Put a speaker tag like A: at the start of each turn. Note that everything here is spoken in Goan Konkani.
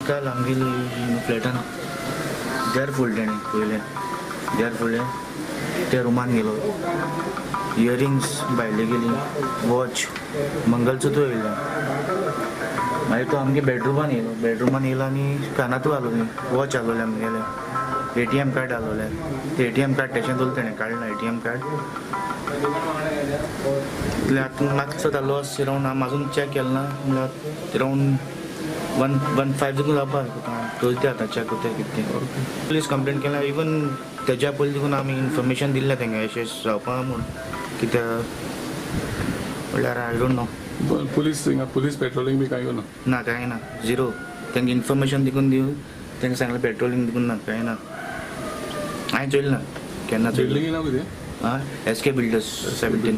A: काल आमगेली फ्लॅटान दार फोडलें तेणें, पयलें दार फोडलें, त्या रुमान गेलो, इयरिंग्स भायले गेली, वॉच, मंगलसूत्र येयलें. मागीर तो आमगे बेडरुमान येयलो, बेडरुमान येयलो आनी कानांतूय घालोली, वॉच घालोलें आमगेलें, ATM card घालोलें. तें ATM card तेशें दवरलें तेणें, काडलें ATM card. आतां मातसो तो लॉस अरावंड आमी आजून चॅक केलें ना, म्हणल्यार अरावंड 1.15 देखून जावपाक चलता आतां चॅक करता कितें. पुलीस कंप्लेन केल्या, इवन तेज्या पयलीं देखून आमी इन्फॉर्मेशन दिल्लें तेंगे अशें जावपा म्हूण, कित्याक म्हणल्यार I don't know.
B: Police हिंगा पुलीस पेट्रोलिंग बी कांय ना?
A: ना, कांय ना, झिरो. तेंगे इन्फॉर्मेशन देखून दिवन तेंगे सांगलें पेट्रोलिंग देखून ना, कांय ना. हांवें चोयलें ना केन्ना.
B: बिल्डिंगे नांव कितें?
A: आं, SK builders 17.